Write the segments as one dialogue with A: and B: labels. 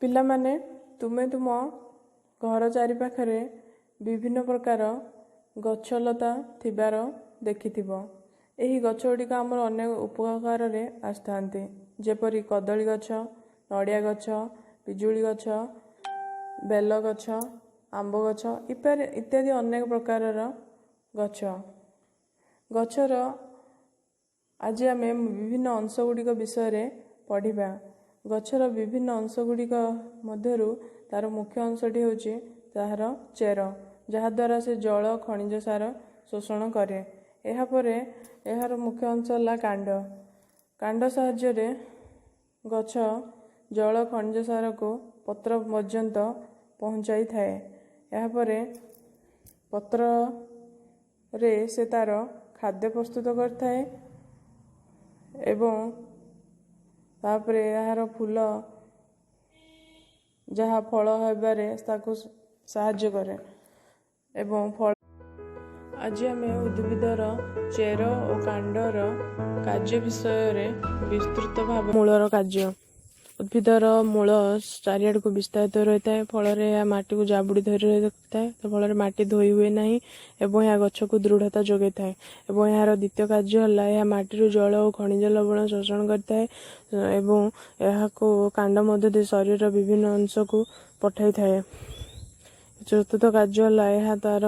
A: ପିଲାମାନେ, ତୁମେ ତୁମ ଘର ଚାରିପାଖରେ ବିଭିନ୍ନ ପ୍ରକାର ଗଛଲତା ଥିବାର ଦେଖିଥିବ। ଏହି ଗଛ ଗୁଡ଼ିକ ଆମର ଅନେକ ଉପକାରରେ ଆସିଥାନ୍ତି, ଯେପରି କଦଳୀ ଗଛ, ନଡ଼ିଆ ଗଛ, ପିଜୁଳି ଗଛ, ବେଲ ଗଛ, ଆମ୍ବ ଗଛ ଇତ୍ୟାଦି ଅନେକ ପ୍ରକାରର ଗଛ। ଗଛର ଆଜି ଆମେ ବିଭିନ୍ନ ଅଂଶ ଗୁଡ଼ିକ ବିଷୟରେ ପଢ଼ିବା। ଗଛର ବିଭିନ୍ନ ଅଂଶ ଗୁଡ଼ିକ ମଧ୍ୟରୁ ତା'ର ମୁଖ୍ୟ ଅଂଶଟି ହେଉଛି ତାହାର ଚେର, ଯାହାଦ୍ୱାରା ସେ ଜଳ, ଖଣିଜ ସାର ଶୋଷଣ କରେ। ଏହାପରେ ଏହାର ମୁଖ୍ୟ ଅଂଶ ହେଲା କାଣ୍ଡ। କାଣ୍ଡ ସାହାଯ୍ୟରେ ଗଛ ଜଳ, ଖଣିଜ ସାରକୁ ପତ୍ର ପର୍ଯ୍ୟନ୍ତ ପହଞ୍ଚାଇଥାଏ। ଏହାପରେ ପତ୍ରରେ ସେ ତା'ର ଖାଦ୍ୟ ପ୍ରସ୍ତୁତ କରିଥାଏ ଏବଂ ତାପରେ ଏହାର ଫୁଲ, ଯାହା ଫଳ ହେବାରେ ତାକୁ ସାହାଯ୍ୟ କରେ ଏବଂ ଫଳ। ଆଜି ଆମେ ଉଦ୍ଭିଦର ଚେର ଓ କାଣ୍ଡର କାର୍ଯ୍ୟ ବିଷୟରେ ବିସ୍ତୃତ ଭାବେ। ମୂଳର କାର୍ଯ୍ୟ। ଉଦ୍ଭିଦର ମୂଳ ଚାରିଆଡ଼କୁ ବିସ୍ତାରିତ ରହିଥାଏ। ଫଳରେ ଏହା ମାଟିକୁ ଜାବୁଡ଼ି ଧରି ରଖିଥାଏ। ଫଳରେ ମାଟି ଧୋଇ ହୁଏ ନାହିଁ ଏବଂ ଏହା ଗଛକୁ ଦୃଢ଼ତା ଯୋଗାଇଥାଏ। ଏବଂ ଏହାର ଦ୍ୱିତୀୟ କାର୍ଯ୍ୟ ହେଲା, ଏହା ମାଟିରୁ ଜଳ ଓ ଖଣିଜ ଲବଣ ଶୋଷଣ କରିଥାଏ ଏବଂ ଏହାକୁ କାଣ୍ଡ ମଧ୍ୟ ଦେଇ ଶରୀରର ବିଭିନ୍ନ ଅଂଶକୁ ପଠାଇଥାଏ। ଚତୁର୍ଥ କାର୍ଯ୍ୟ ହେଲା, ଏହା ତାର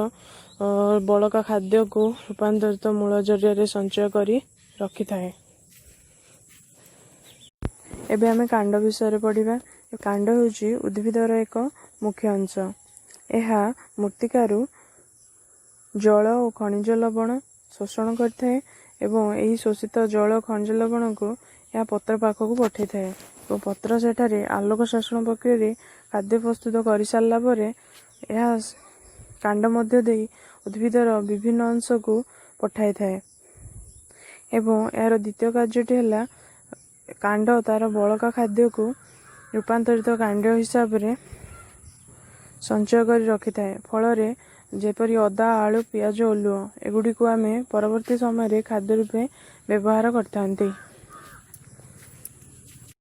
A: ବଳକା ଖାଦ୍ୟକୁ ରୂପାନ୍ତରିତ ମୂଳ ଜରିଆରେ ସଞ୍ଚୟ କରି ରଖିଥାଏ। ଏବେ ଆମେ କାଣ୍ଡ ବିଷୟରେ ପଢ଼ିବା। କାଣ୍ଡ ହେଉଛି ଉଦ୍ଭିଦର ଏକ ମୁଖ୍ୟ ଅଂଶ। ଏହା ମୃତ୍ତିକାରୁ ଜଳ ଓ ଖଣିଜ ଲବଣ ଶୋଷଣ କରିଥାଏ ଏବଂ ଏହି ଶୋଷିତ ଜଳ, ଖଣିଜ ଲବଣକୁ ଏହା ପତ୍ର ପାଖକୁ ପଠାଇଥାଏ ଏବଂ ପତ୍ର ସେଠାରେ ଆଲୋକ ଶୋଷଣ ପ୍ରକ୍ରିୟାରେ ଖାଦ୍ୟ ପ୍ରସ୍ତୁତ କରିସାରିଲା ପରେ ଏହା କାଣ୍ଡ ମଧ୍ୟ ଦେଇ ଉଦ୍ଭିଦର ବିଭିନ୍ନ ଅଂଶକୁ ପଠାଇଥାଏ। ଏବଂ ଏହାର ଦ୍ୱିତୀୟ କାର୍ଯ୍ୟଟି ହେଲା, କାଣ୍ଡ ତାର ବଳକା ଖାଦ୍ୟକୁ ରୂପାନ୍ତରିତ କାଣ୍ଡ ହିସାବରେ ସଞ୍ଚୟ କରି ରଖିଥାଏ। ଫଳରେ ଯେପରି ଅଦା, ଆଳୁ, ପିଆଜ, ଓଲୁଅ, ଏଗୁଡ଼ିକୁ ଆମେ ପରବର୍ତ୍ତୀ ସମୟରେ ଖାଦ୍ୟ ରୂପେ ବ୍ୟବହାର କରିଥାନ୍ତି।